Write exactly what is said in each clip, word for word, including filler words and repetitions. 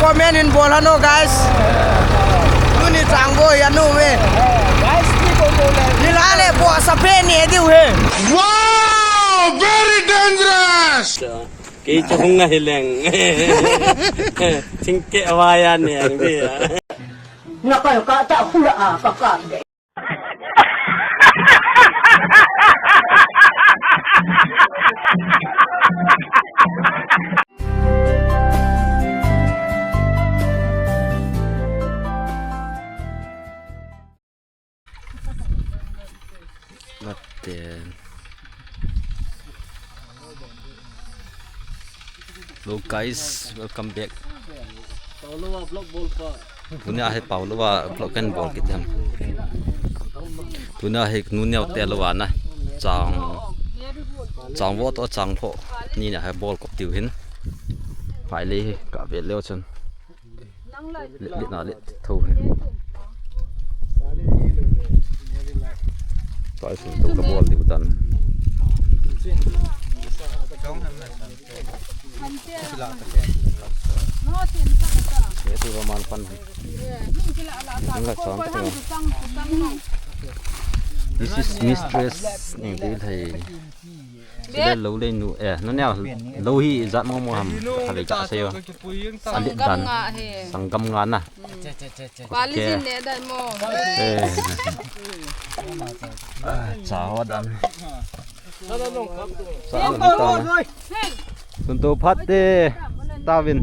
Comment in bol hano, guys. Tuni chang bo ya nu me. Guys, ki bol bol le. Ni la le bo sa pe ni diu he. Wow, very dangerous. Kei chong nga hileng. Chingke wa ya ni ang dia. Na ka ka ta pula a ka ka. Maten. Hello guys, welcome back. Tunia hi Paoloa vlog kan bol kit em. Tunia hi nu neo te lou ana. Chang, chang vo to chang pho. Ni na hi bol kop tiu hin. Pai le hi ka ve leo chun. Let, let na let tho hi. Pai sun to ka bol diu tan. Ye tu roman pan. Nang la chang ta. This is mistress ning dei thei. Sile lou lei nu, eh, nu neo lou hi jat mo mo ham, ha le ka sei o. A le dan. Sanggam nga na. Pali jin le dan mo. Eh. Ah, cha ho dan. Sa ho dan ta na. Sun to phat te. Tavin.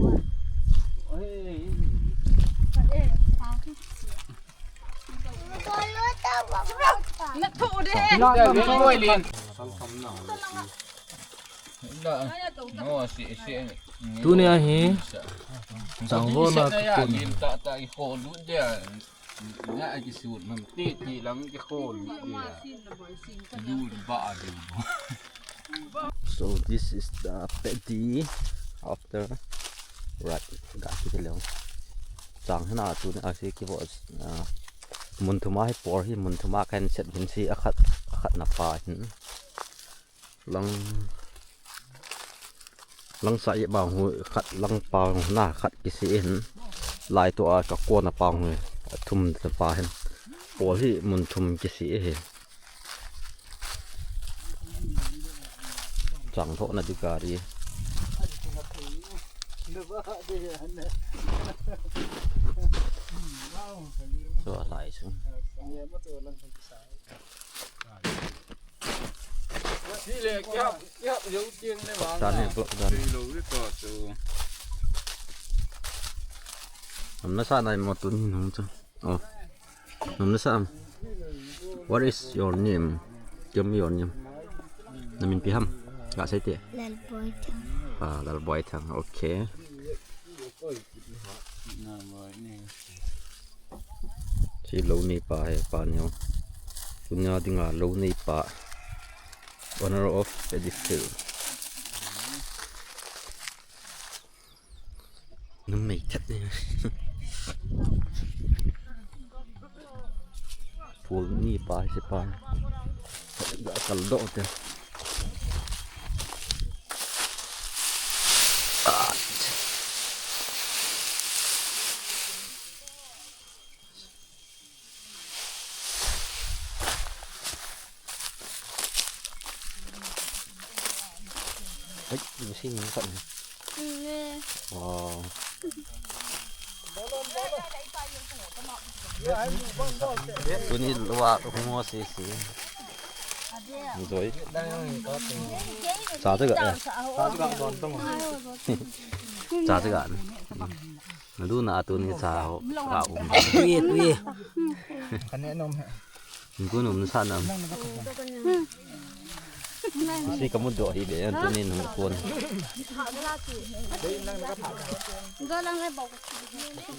Na tho de. Tunia hi chang vo na ka kun. So this is the paddy after rat ga ki leo. Chang hina tunia hi ki vo, ah, mun thum a hi por hi mun thum a kan set hin si a khat, a khat na pa hin. Lang, lang sa ye bang hu khat lang pa na khat kisi hin. Lai to a ka ko na pa hu a thum na pa hin. Por hi mun thum kisi hi. Chang tho na di gari. So lai sung. Sa ne block dan. Am na sa nai mo tun hin hung chu. Oh. Nom na sa am. What is your name? Tell me your name. Na min ipi ham? Ga sei te. Lalboithang. Ah, Lalboithang. Okay. Chi lou nei pa hi, pa neo. Tunia dinga lou nei pa. Owner of Paddy Field. Numei thet ni. Phul ni pa hi pa. Ga kal doh te. Ah. Ai, machine ni khat ni. Wow. Tuni lou a hung ho sese. Enjoy. Cha te ga. Cha te ga. Nadu na tuni cha ho. Ka um. Tui, tui. Kane nom he. Ngun um sa nam. Si kamu do hi be tuni nung kon.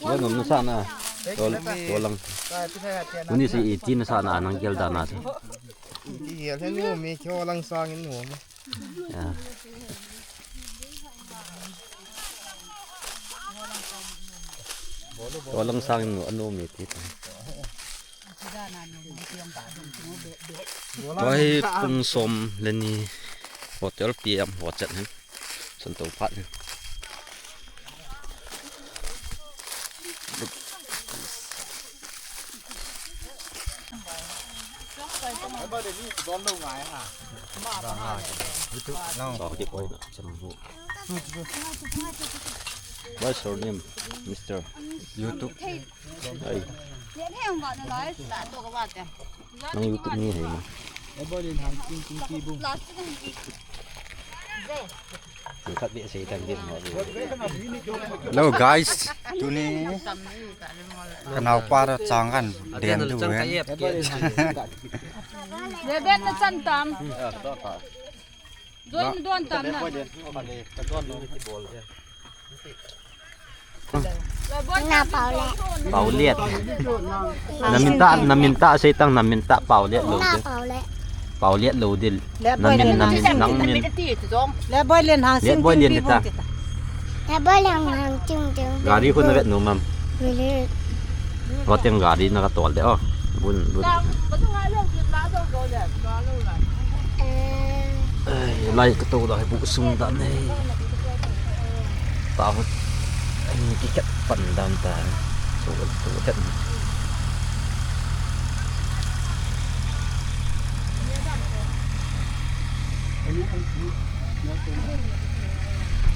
Ngun um sa na. Tol, tolang. Tuni si iti na sa na nang gel da na si. Iti gel he nu mi kyo lang sang in nu. Ya. Tolang sang nu anu mi ti. Tua hi pung som le ni hotel P M ho chat hin. Sun to phat hin. What's your name, Mister? YouTube. Hey. Nang YouTube ni hai ma. Hello guys, tuni kanaopa toh chang kaden diu ahi. Leben na chan tam. Don, don tam na. Na Paulet. Paulet. Na min tah, na min tah sei tang, na min tah Paulet lo dil. Paulet. Paulet lo dil. Na min, na min, nang min. Letboi Lianhang Sing Ting Pi Bung tita. Letboi Lianhang Sing Ting Pi Bung. Gari khu na vet nom am? Vet. Hoteng gari na ka tol de o. Bun, bun. Eh. Ai, lai ka to da, bu sung da nei. Ta hot. Ai, ki kat pan dan ta. So, so kat.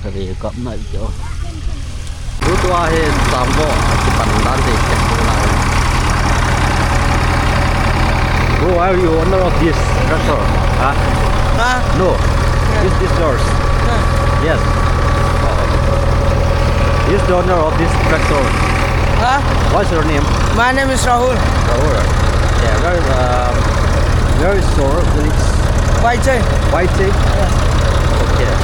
Kali kap na ito. Tutua hi Sangbo, kipan dan de. Bro, are you owner of this tractor? Huh? Huh? No. Is this yours? Huh? Yes. Is the owner of this tractor? Huh? What's your name? My name is Rahul. Rahul. Yeah, where, uh, where is your village? Baichai. Baichai? Yes. Okay.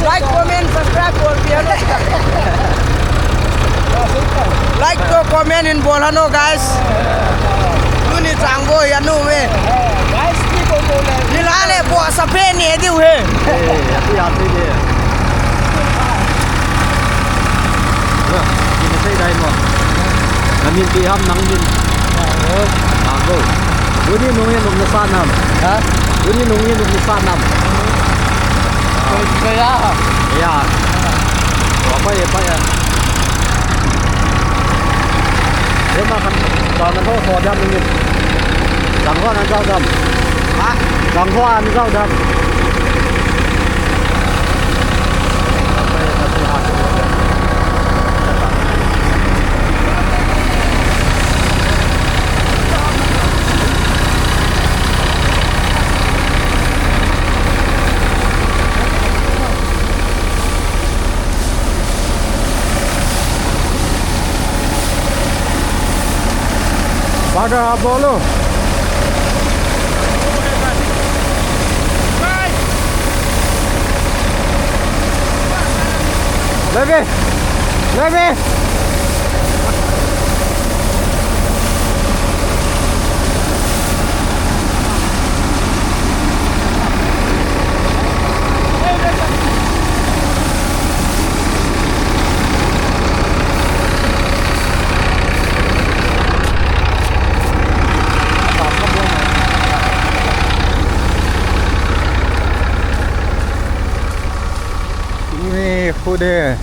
Like, comment, subscribe, all. Like to comment in bol hano, guys. Tuni Sangbo hi anu me. Guys, ni ko ko le. Ni la le bo sa phe ni diu he. Eh, atu ya phe ni. Ni na sei dai mo. Na min ipi ham nang min. Sangbo. Tuni nung hin um na sa nam. Ha? Tuni nung hin um na sa nam. Kaya. Ya. Apa ya, apa ya? Dia makan, makan tu, tu dia minum. Gangguan aja dam. Ha? Gangguan aja dam. Pada bolo. Lagi. Lagi. Ui, khude.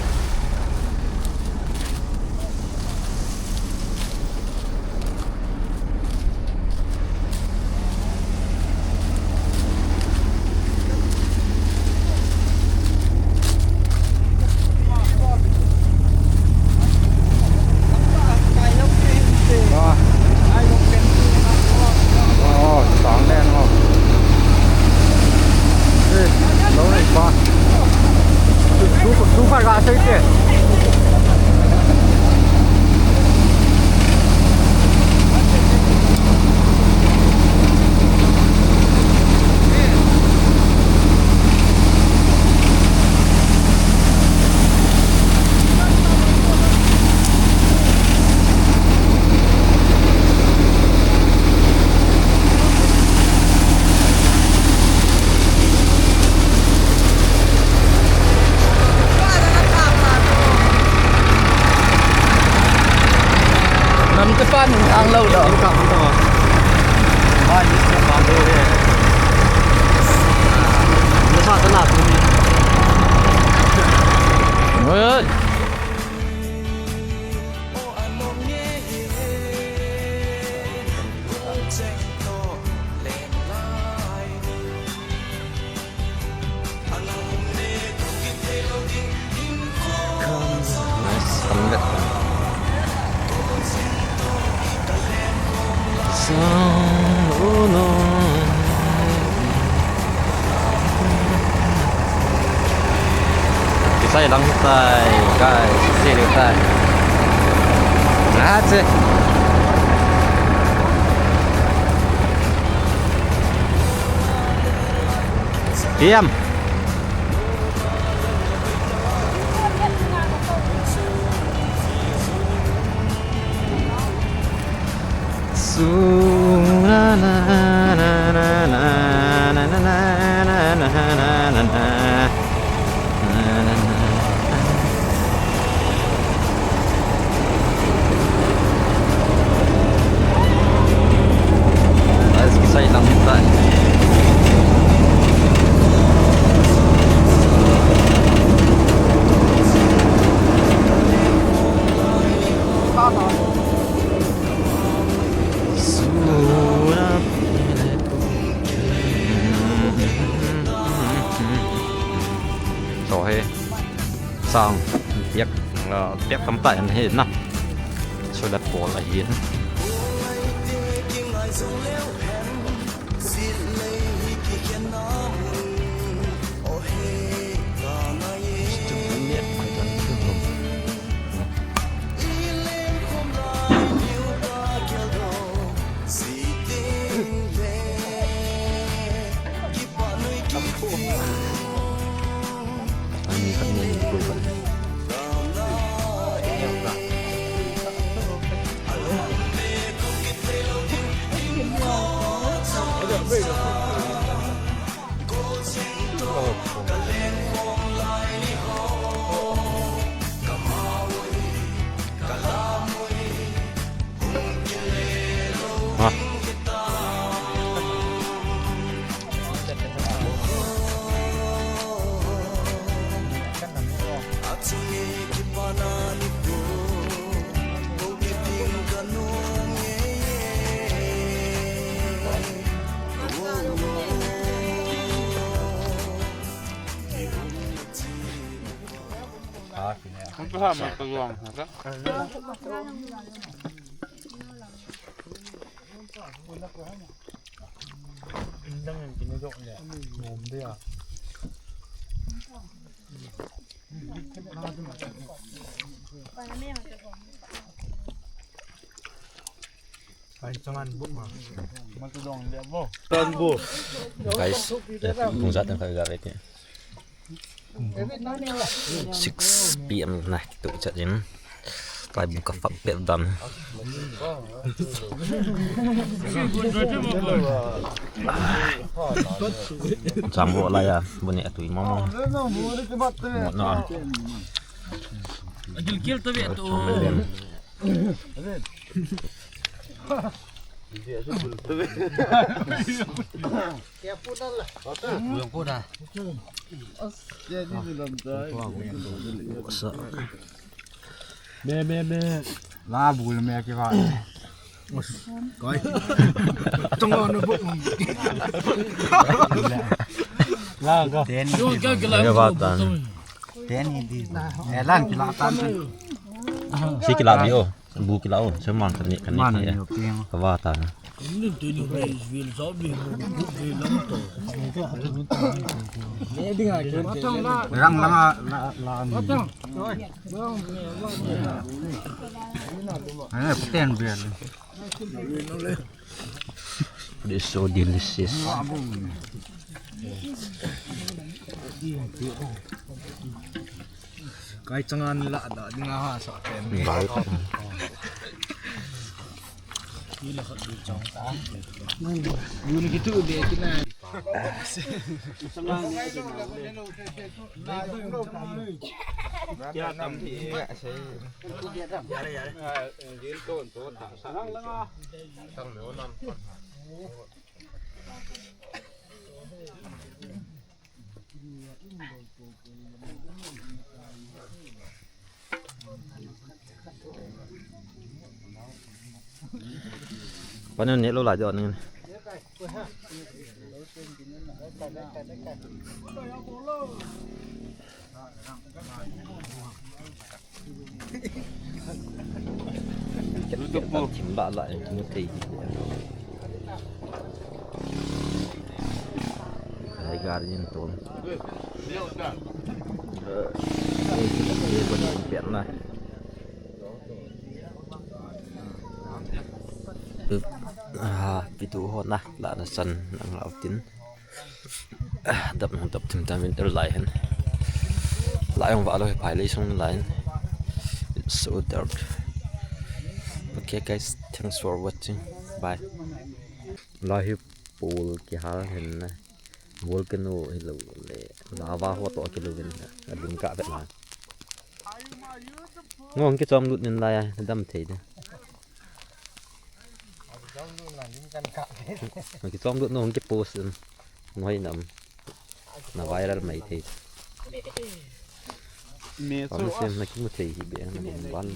Nam te pa nung ang lo lo. Ai, Mister Bando he. Nasa tana tu ni. Oi. Kisai lang tai, guys, kisai lang tai. That's it. P M. Cho he. Sang piak, ah, piak tamtah in ahi na. Solar pole ahi na. Guys, eh, bung jat na kha ga ve ke. Six P M na tu chat jin. Pai bung ka fak pet dan. Jam bo la ya, bu ni atui mama. Mo na. Agil kil ta ve to. Me, me, me. La bu me ki ba. Koi. Tong on bu. La go. Ten. Yo, kya kila? Kya baat hai? Ten hi di. Eh, lan kila tan. Si kila di o. Bu kila o. Seman kani kani. Mana ni o piang. Kaba ta na. Rang langa la la. Eh, ten bian. This is so delicious. Kai changan la da dinga ha sa ten. Bai. Ni la khat du chang ta. Yun ki tu de ki na. Kya tam thi. Yare, yare. Jil to to ta sa. Sang me nam. Panen ne lo lai jo ning. Thim la la in mu thei. Ai gar yin ton. Ai ki ta ye ko ni pen na. Ah, pitu ho na la na san nang lau tin. Ah, dap nang dap thim ta winter lai hen. Lai ong va lo hi phai lei sung lai hen. It's so dark. Okay guys, thanks for watching. Bye. Lai hi pol kihal hen na. Volcano hi lo le. Lava ho to kilo vin na. A lim ka vet na. Ngong kichom lut nin lai a, dam thei de. Kichom lut nong kipost in. Noi nam. Na viral mai thei. Me Pam so sem na kimu thei hi be na bal.